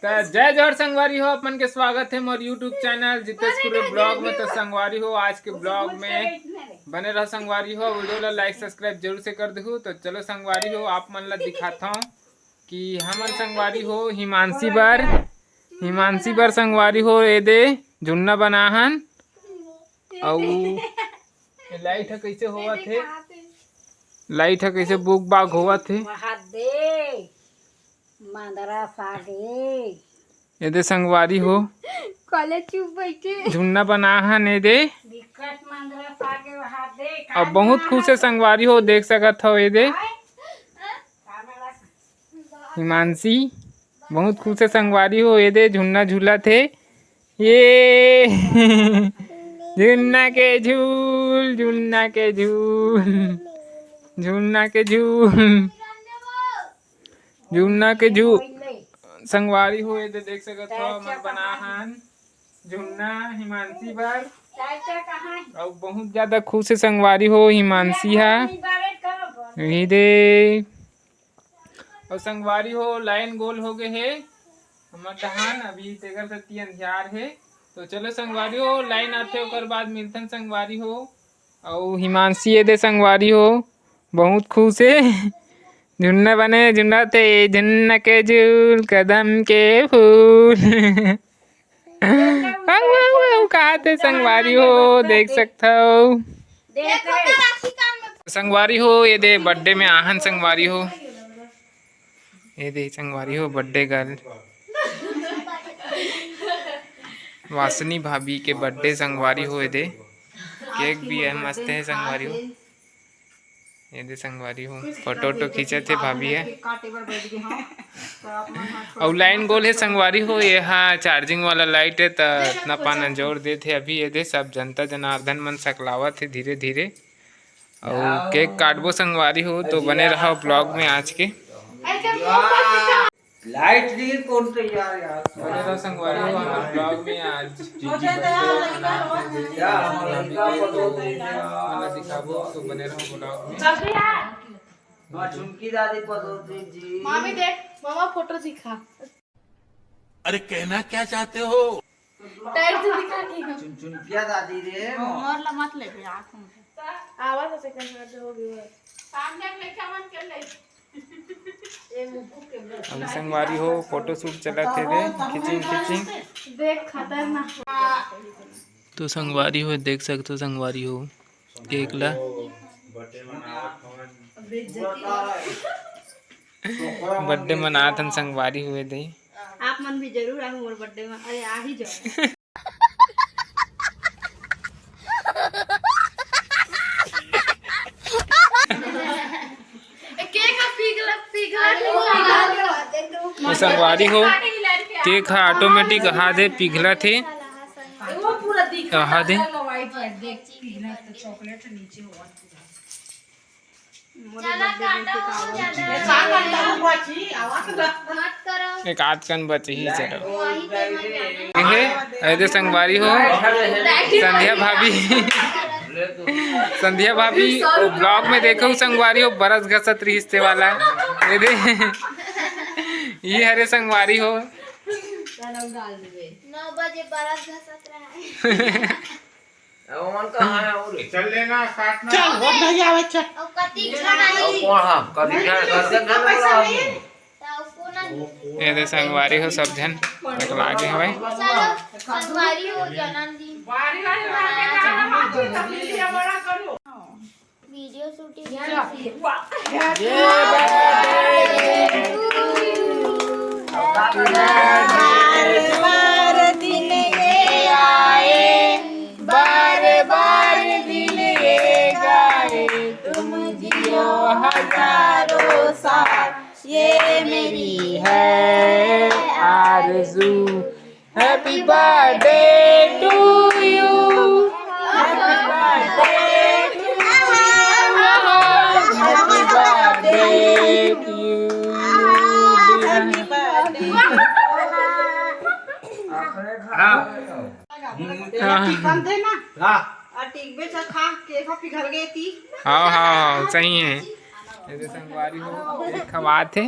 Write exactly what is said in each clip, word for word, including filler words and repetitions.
त जय जोहार संगवारी हो, अपन के स्वागत है मोर YouTube चैनल जितेश कुरे ब्लॉग में। तो संगवारी हो, आज के ब्लॉग में बने रहो संगवारी हो, वीडियो ला लाइक सब्सक्राइब जरूर से कर दहू। तो चलो संगवारी हो, आप मन ला दिखाता हूँ कि हमन संगवारी हो हिमांशी बर, हिमांशी बर संगवारी हो, ये दे झुन्ना बनाहन। अउ ये लाइट ह कइसे होवत हे, लाइट ह कइसे बुक बाग होवत हे। वहा दे मंदरा सागे। ये दे संगवारी हो, कॉलेज चुप बैठे। झुन्ना बनाहन ये दे। दिक्कत मंदरा सागे वहा दे। अब बहुत खुश है संगवारी हो, देख सकत हो ये दे। हिमांशी बहुत खुश है संगवारी हो, ये दे झुन्ना झूलत हे। ये झुन्ना के झूल, झुन्ना के झूल, झुन्ना के झूल, झुन्ना के झूल। संगवारी हो, ये दे देख सकत हो, हमन बनाहन झुन्ना हिमांशी बर। अउ बहुत ज्यादा खुश है संगवारी हो हिमांशी हा। ये दे अउ संगवारी हो, लाइन गोल हो गए हे हमर डहान, अभी तेकर सेती अंधियार हे। तो चलो संगवारी हो, लाइन आथे ओकर बाद मिलथन संगवारी हो। अउ हिमांशी ये दे संगवारी हो, बहुत खुश हे। झुन्ना बने, झुन्ना ते, झुन्ना के झूल, कदम के फूल। अउ, अउ, अउ, कहा थे संगवारी हो, देख सकथव। संगवारी हो, ये दे बर्थडे में आहन संगवारी हो। ये दे संगवारी हो, बर्थडे गर्ल वासनी भाभी के बर्थडे संगवारी हो। ये दे केक भी है, मस्त है संगवारी हो। ये दे संगवारी हो, फोटो वोटो खींचत हे भाभी है। अउ लाइन गोल है संगवारी हो, ये हा चार्जिंग वाला लाइट है, त इतना पाना जोर देत हे। अभी ये दे सब जनता जनार्दन मन सकलावत हे धीरे धीरे। अउ केक काटबो संगवारी हो, तो बने रहो ब्लॉग में आज के। लाइट नहीं कौन तो यार, यार। बने रहो संगवारी हो हमर ब्लॉग में। आज जीजी बर्थडे मनात हे, जीजी भाभी के तो मन दिखाबो, तो बने रहो ब्लॉग में। हाँ, झुमकी दादी पसंद थी जी। मामी देख, मामा फोटो दिखा। अरे कहना क्या चाहते हो? टाइट से दिखा के। चुन चुन किया दादी रे। मोर ला मत लेबे आँख में। आवाज ऐसे कर हो गई। सामने में क्या मन कर ले। हम संगवारी हो, फोटो शूट चलत हे रे, खिचिंग खिचिंग। देख खतरनाक। तो संगवारी हो, देख सकथो संगवारी हो, केक ला बर्थडे मनात हन संगवारी हो दे। आप मन भी जरूर आओ मोर बर्थडे में। अरे आ ही जाओ। केक पिघला, पिघला। तो संगवारी हो, केक हा ऑटोमेटिक हा दे पिघला थे। वो पूरा दिख रहा था, व्हाइट व्हाइट, देख, पिघला तो चॉकलेट नीचे हुआ पूरा। मोरे बर्थडे दिन के का आवाज। एक आध कन बचे ही चलो। एहे, अरे संगवारी हो, संध्या भाभी। संध्या भाभी, वो ब्लॉग में देखो संगवारी हो, बरस घसत रिहिस ते वाला। ये दे, ये हरे संगवारी हो। नौ बजे बरस घसत रहा है। ओमन कहाँ है और? चल लेना, काटना। चल, वो नहीं आवे, चल। और कति खाना और ही? कौन हम? कति खाना? कति खाना पैसा वाला नहीं। ये दे संगवारी हो, सब झन एक लागे हवे। चलो, संगवारी हो, जन्मदिन। बारी बारी मार के जाना, मार के तब लीजिए, बड़ा करो। Video shooting. ये बर्थडे टू यू। बार बार दिन ये आए, बार बार दिन ये गाए, तुम जियो हजारों साल, ये मेरी है आरज़ू। Happy birthday to you. Happy birthday to you. Happy birthday to you. Happy birthday. हाँ। हाँ। हाँ। हाँ, हाँ, हाँ, सही है। ये दे संगवारी हो, एक खवात हे।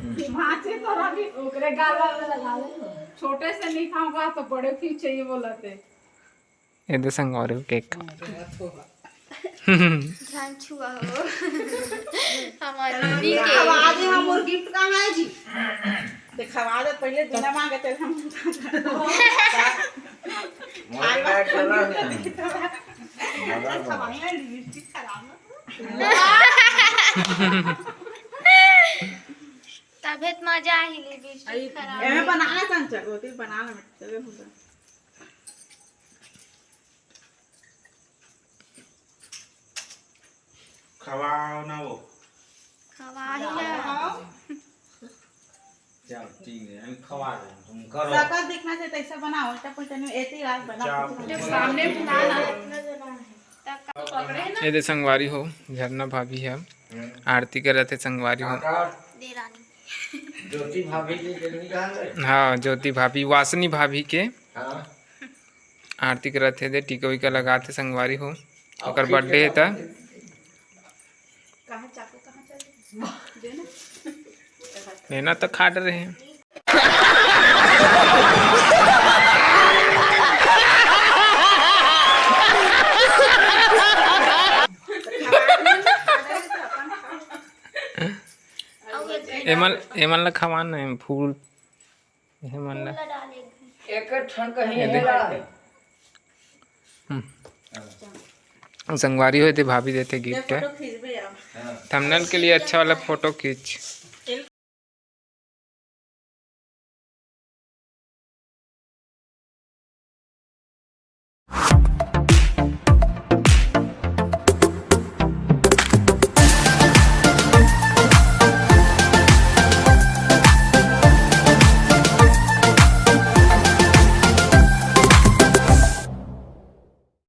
भांचे तो रवि, ओकरे गाल वाल में लगा ले। छोटे से नहीं खाऊंगा तो बड़े क्यों चाहिए बोला थे। ये दे संगवारी हो cake। ध्यान छुआ हो। हमारे दीदी के। अब आज ही हम और gift का है जी। ते खवा दे पहले, बिना मांगे तेरे हम। मोर बैग चला है। अच्छा, खवाएंगे, lipstick खराब ना। तबीयत मजा ही lipstick खराब। एमे बनाना चाहता, वो तो बनाना मत, चलो हम तो। खवाओ ना वो। खवा ही ना। चल, ठीक है, हम खवा रहे हैं, तुम करो। शकल देखना चाहिए, तैसे बनाओ, उल्टा पुल्टा नहीं, ऐसे ही रात बना। चाप। जब सामने बुलाना। ये दे संगवारी हो, झरना भाभी है, आरती करत हे संगवारी हो। काका, दे रानी। ज्योति भाभी जी के नहीं कहा है? हाँ, ज्योति भाभी, वासनी भाभी के। हाँ। आरती करत हे, दे टीका उका लगात हे संगवारी हो। ओकर birthday हे त। कहाँ चाकू, कहाँ चल? दे ना। लेना तो खाट रहे हैं। एमन, एमन ला खवान नहीं, फूल। ये मन ला। एक ठन कहीं ये दे। हेला। हम्म। संगवारी हो, ये दे भाभी देथे gift है। फोटो खींचबे यार। Thumbnail के लिए अच्छा वाला फोटो खींच।